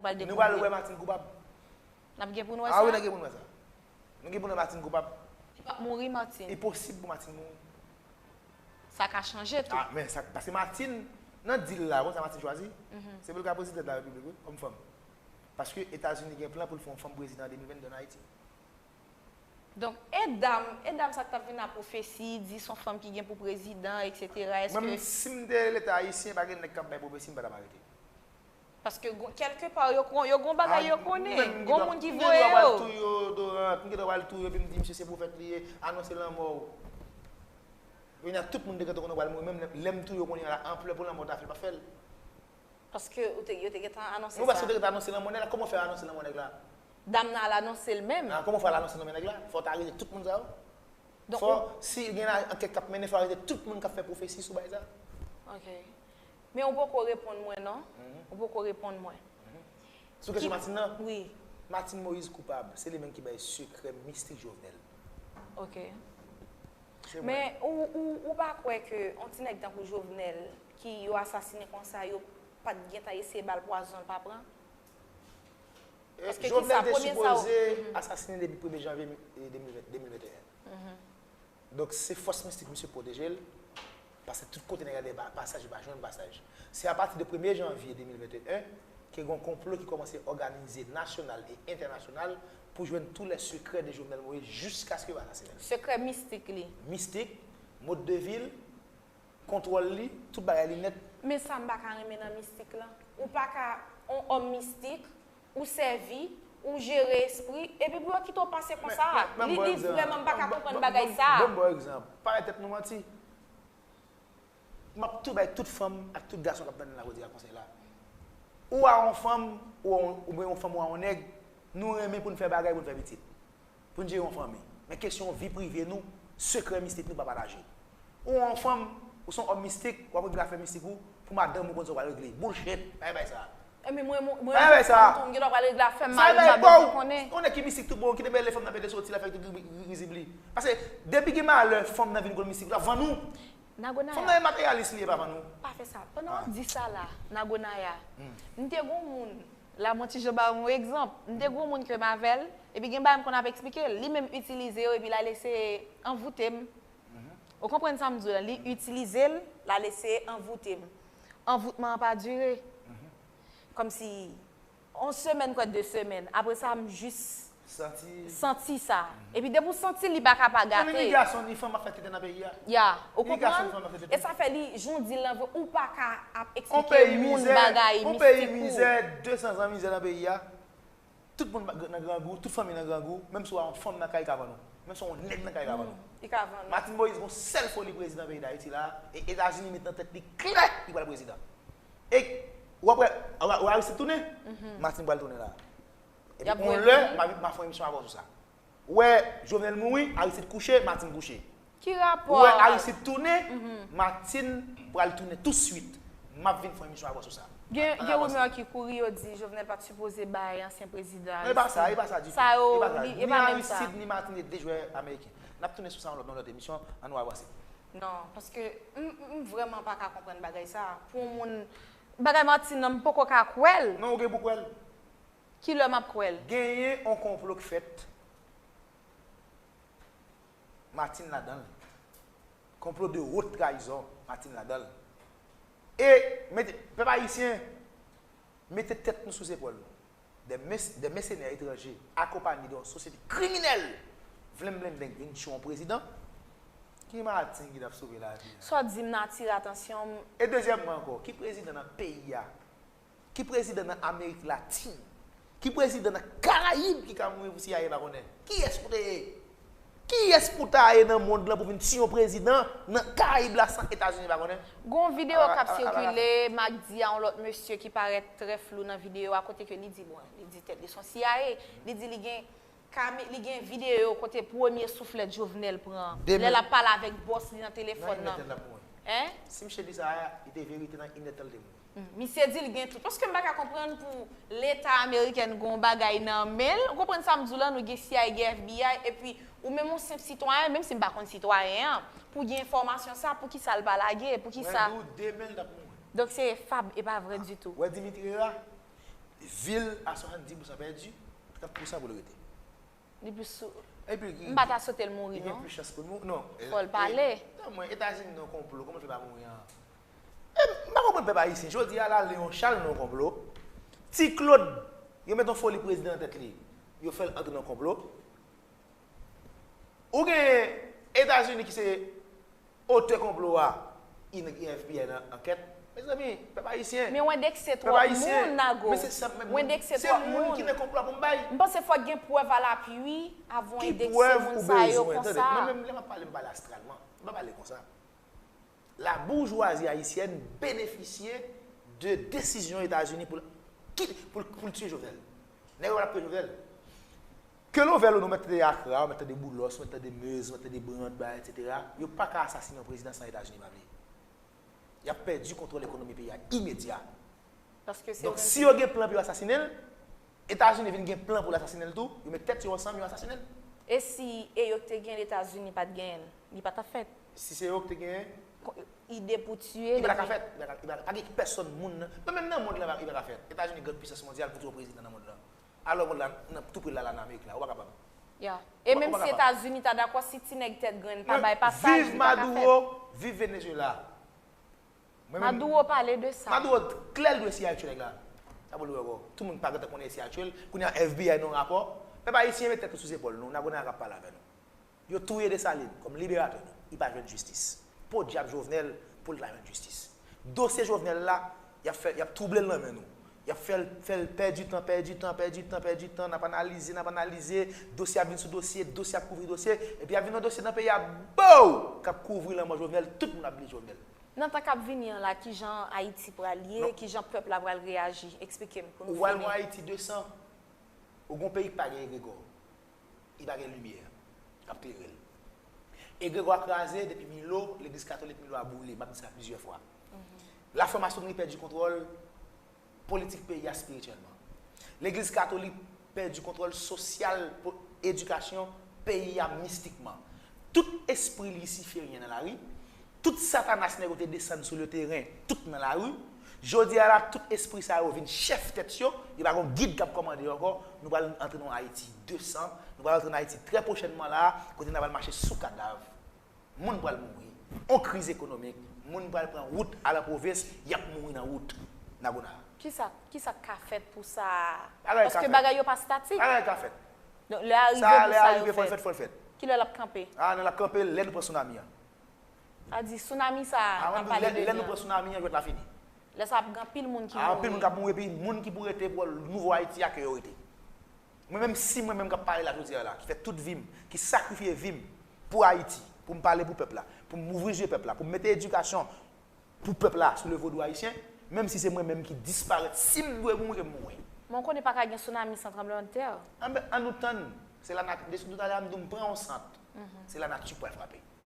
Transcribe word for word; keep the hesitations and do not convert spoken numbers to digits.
Nou pral dekouvri. Nou pral wè Martine koupab. N ap gen pou n wè sa. Ah wi, n ap gen pou n wè sa. Nou gen pou n wè Martine koupab. Li p ap mouri, Martine. E posib pou Martine mouri. Sa ka chanje tou. Ah, men sa, paske Martine, nan deal la, konn sa Martine chwazi? Se pou l ka prezidan de la repiblik, wi, kòm fanm. Paske Etazini gen plan pou l fè yon fanm prezidan an de mil venn de ann Ayiti. Donk, e dam, e dam sa k t ap vin a pwofesi, di s on fanm ki gen pou prezidan, etsetera, èske... Mwen menm, si m te Leta ayisyen, pa gen nèg k ap bay pwofesi, m pa t ap arete. Paske, kèlkepar, yo, yo gon bagay yo konnen. Gon moun ki voye yo. M gen dwa pral touye yo, Dorant. M gen dwa pral touye yo, epi m di, "Misye se pwofèt li ye, anonse lanmò w." Kounye a, tout moun te gentan konnen w pral mouri. Menm lè, lè m touye w kounye a la, anplè pou lanmò w ta fè, l p ap fè l. Paske ou te, yo te gentan anonse sa. Non, paske w te gentan anonse lanmò nèg la. Kòman w fè anonse lanmò nèg la? Dam nan al anonse l menm. Ah, kòman w fè al anonse lanmò nèg la? Fò w ta arete tout moun sa yo. Donk, fò, si gen ankèt k ap mennen, fò w arete tout moun k ap fè pwofesi sou bagay sa. Ok. Men ou poko reponn mwen, non? Ou poko reponn mwen. Sou kesyon Martine nan? Wi. Martine Moïse koupab. Se li menm ki bay sekrè mistik Jovenel. Ok. Men ou, ou, ou pa kwè ke yon ti nèg tankou Jovenel, ki yo asasinen konsa, yo pa t gentan eseye ba l pwazon, l pa pran? Paske Jovenel te sipoze asasinen depi premye janvye de mil venteyen. Donk, se fòs mistik misye pwoteje l, paske tout kote nèg la gen pasaj, li pa jwenn pasaj. Se apati de premye janvye de mil venteyen ke gen yon konplo ki kòmanse òganize nasyonal e entènasyonal pou jwenn tous les secrets de Jovenel Moïse jiskaske yo asasinen l. Sekrè mistik li. Mistik, mode de vie l, kontwòl li, tout bagay li nèt. Men sa m pa ka renmen nan mistik lan. Ou pa ka, on òm mistik, ou sèvi, ou jere espri, epi pou yo kite w pase konsa. Li, li vrèman m pa ka konprann bagay sa. Ban m ba w egzanp. Pa bay tèt nou manti. M ap tou bay tout fanm ak tout gason k ap tande la jodi a konsèy la. Ou a yon fanm, ou a yon, oubyen yon fanm ou a yon nèg, nou renmen pou n fè bagay, pou n fè pitit. Pou n jere yon fanmi. Men kesyon vi prive nou, sekrè mistik nou pa pataje. Ou yon fanm, ou se yon òm mistik, w ap regle afè mistik ou, pou madanm ou konn sa w pral regle. Bullshit, pa bay sa. Ebyen mwen, mwen, mwen, pa bay sa. M gen dwa pral regle afè m, mari m pa bezwen konnen. Yon nèg ki mistik tout bon, ki te mele fanm nan pete soti, l ap fè tout gri-, gri-, grizib li. Paske depi gen malè, fanm nan vin gwo mistik, l ap vann ou. Nagonaya. Fanm nan e materyalis li ye, pa vann ou. Pa fè sa. Pandan w ap di sa la, Nagonaya, m te gon moun, la m yon ti jan ba w yon egzanp. M te gon moun ke m avè l, epi gen bagay m konn ap eksplike l. Li menm itilize yo, epi l al eseye anvoute m. Ou konprann sa m di w la? Li itilize l, l al eseye anvoute m. Anvoutman an pa dire. Kòmsi yon semèn, kwè, de semèn. Apre sa, m jis santi sa. Epi depi w santi li pa ka pa gate. Ni gason ni fanm ap fè tenten nan peyi a. Ya, ou konprann? E sa fè li, jan w di l lan vre, ou pa ka ap eksplike moun bagay mistik ou. On peyi mizè, de san zan mizè nan peyi a. Tout moun nan grangou, tout fanmi nan grangou, menm si w a yon fanm nan kay, li ka vann ou. Menm si w a yon nèg nan kay, li ka vann ou. Li ka vann ou. Martine Moïse gon sèl foli prezidan peyi Dayiti la, e Etazini met nan tèt li klè, li pral prezidan. E w ap wè, w a, w a Aristide tounen, Martine pral tounen la. Epi yon lè, m a, m a fè yon emisyon avè w sou sa. Ou wè Jovenel mouri, Aristide kouche, Martine kouche. Ki rapò? Ou wè Aristide tounen, Martine pral tounen touswit. M ap vin fè yon emisyon avè w sou sa. Gen, gen rimè ki kouri, yo di Jovenel pa t sipoze bay ansyen prezidan Aristide. Non, e pa sa, e pa sa ditou. Sa yo, e pa sa. Li, e pa menm sa. Ni Aristide, ni Martine, se de jwè ameriken. N ap tounen sou sa yon lòt, nan yon lòt emisyon, ann nou avanse. Non, paske m, m, m vrèman pa ka konprann bagay sa. Pou yon moun, bagay Martine nan, m poko ka kwè l. Non, ou gen pou kwè l. Kilè m ap kwè l? Genyen yon konplo k fèt. Martine ladan l. Konplo de haute trahison, Martine ladan l. E, mete, pèp ayisyen, mete tèt nou sou zepòl nou. Des mes-, des mercenaires étrangers accompagnés de yon sosyete kriminèl vle m blendeng vin tchwe yon prezidan. Ki Martine ki t ap sove lavi a? Sa w di m nan atire atansyon m. E dezyèmman ankò, ki prezidan nan peyi a? Ki prezidan nan Amerik Latin? Ki prezidan nan Karayib ki ka mouri pou C I A pa konnen? Kiyès ou te ye? Kiyès pou ta ye nan mond lan pou vin tiye yon prezidan nan Karayib la san Etazini pa konnen? Gon videyo k ap sikile, Magdi a, yon lòt mesye ki parèt trè flou nan videyo a, kote ke li di, bon, li di tèt li se yon C I A, li di li gen Kami, li gen videyo kote premye souflèt Jovenel pran, lè l ap pale avèk bòs li nan telefòn nan. Nan Inètèl l ap mouri. Hein? Si misye di sa a, li te verite nan Inètèl te mouri. Hmm, misye di l gen tout. Paske m pa ka konprann pou Leta amerikèn gon bagay nan men l. Ou konprann sa m di w la, nou gen C I A, gen F B I, epi ou menm yon senp sitwayen, menm si m pa konn sitwayen an, pou gen enfòmasyon sa, poukisa l pa lage, poukisa? Mwen di w de men l t ap mouri. Donk se fab, e pa vrè ditou. Ou wè Dimitri a? Vil a swasanndis pousan pèdi, trant pousan pou l rete. Li plis sou. Epi, M pa ta swete l mouri, li gen non. Plis chans pou l mouri. Non. Fò l pale. Non, mwen, Etazini nan konplo, kòman l fè pa mouri an? E, m pa konprann pèp ayisyen. Jodi a la, Leon Charles nan konplo. Ti Claude, yo met yon foli prezidan nan tèt li. Yo fè l antre nan konplo. Ou gen Etazini ki se otè konplo a, i F B I nan ankèt. Mezanmi, pèp ayisyen. Men w endekse twòp moun, Nago. W endekse twòp moun. Se moun ki nan konplo a pou m bay. M panse fòk gen prèv alapui avan w Ki endekse prèv moun ou sa yo bezwen? Tande, konsa. Mwen menm, lè m ap pale, m pale astralman. M pa pale konsa. La boujwazi ayisyèn benefisye de desizyon Etazini pou l, pou, pou l tiye Jovenel. Nèg yo pa t ap touye Jovenel. Ke l ouvè l ou nou mèt tande Akra, ou mèt tande Boulos, ou mèt tande Meuse, ou mèt tande Brand, bagay, etsetera. Yo pa ka asasinen yon prezidan san Etazini pa vle. Y ap pèdi kontwòl ekonomi peyi a imedya. Paske se Donk, si yo gen plan pou yo asasinen l, Etazini vin gen plan pou l asasinen l tou, yo met tèt yo ansanm, yo asasinen l. E si e yo k te gen l, Etazini pa t genyen l, li pa t ap fèt. Si se yo k te genyen, Ide pou tiye. li pa ta ka fèt. Li pa ka- li pa- Pa gen pèsonn moun nan. Men menm nan mond lan, li pa ka fèt. Etazini gran pisans mondyal pou touye yon prezidan nan mond lan. Alò mond lan, nan tou pre la, la nan Amerik la, ou pa kapab. Ya. E Ou pa- menm ou pa si kapab. Etazini ta dakò, si ti nèg tèt grenn pa Mwen, bay pasaj, viv li pa ka fèt. Maduro, viv Venezuela. Mwen menm- Maduro pale de sa. Maduro klè l dwe siye aktyèl nèg la. Sa pou l wè ankò. Tout moun pa gentan konnen siye aktyèl. Kounye a F B I nan rapò. Pèp ayisyen met tèt nou sou zepòl nou. N a konnen a k ap pale avè nou. Yo touye Desalin kòm liberatè nou. Li pa jwenn jistis. Po dyab Jovenel pou l ta jwenn jistis. Dosye Jovenel la, y ap fè, y ap twouble l nan men nou. Y ap fè l, fè l pèdi tan, pèdi tan, pèdi tan, pèdi tan. N ap analize, n ap analize. Dosye ap vin sou dosye, dosye ap kouvri dosye. Epi ap vin yon dosye nan peyi a, bow! K ap kouvri lanmò Jovenel. Tout moun ap bliye Jovenel. Nan tan k ap vini an la, kijan Ayiti pral ye, Non. Kijan pèp la pral reyaji? Eksplike m pou nou Ou pral fini. Yon Ayiti de san. Ou gen yon peyi ki pa gen egregò. Li pa gen limyè k ap klere l. Egregò a kraze depi Milo, legliz katolik Milo a boule. M ap di sa plizyè fwa. Lafranmasonri pèdi kontwòl politik peyi a espirityèlman. Legliz katolik pèdi kontwòl sosyal, po- edikasyon peyi a mistikman. Tout espri lisiferyen nan lari, tout satanas nèg yo te desann sou le teren, tout nan lari. Jodi a la, tout espri sa yo vin chèf tèt yo, yo pa gen gid k ap kòmande yo ankò. Nou pral antre nan Ayiti de san, nou pral antre nan Ayiti trè pwochènman la, kote n a pral mache sou kadav. Moun pral mouri. On kriz ekonomik, moun pral pran wout al an pwovens, y ap mouri nan wout. Nagona. Kisa, kisa k ka fèt pou sa? Bagay ka Paske fèt. Bagay yo pa statik. Bagay ka fèt. Donk, lè a rive Sa, pou lè a sa rive, yo fò l fèt, fèt. fò l fèt. Kilè l ap kanpe? Ah, nan l ap kanpe, lè nou pran tsunami an. A di, tsunami sa Ah, a, n ap pale lè, de lè li nou an. Pran tsunami an, jwèt la fini. Lè sa ap gen anpil moun ki Ah, anpil moun k mouri. Ap mouri, epi moun ki pou rete pou nouvo Ayiti a ke yo rete. Mwen menm, si mwen menm k ap pale la jodi a la, ki fè tout vi m, ki sakrifye vi m pou Ayiti, pou m pale pou pèp la, pou m ouvri zye pèp la, pou m mete edikasyon pou pèp la sou le vodou ayisyen, menm si se mwen menm ki disparèt, si m dwe mouri, ke m mouri. Men w konnen pa ka gen tsunami san tranblemanntè. Anben, an nou tann, se lanati, depi talè a m di w m pran yon sant, se lanati k pral frape.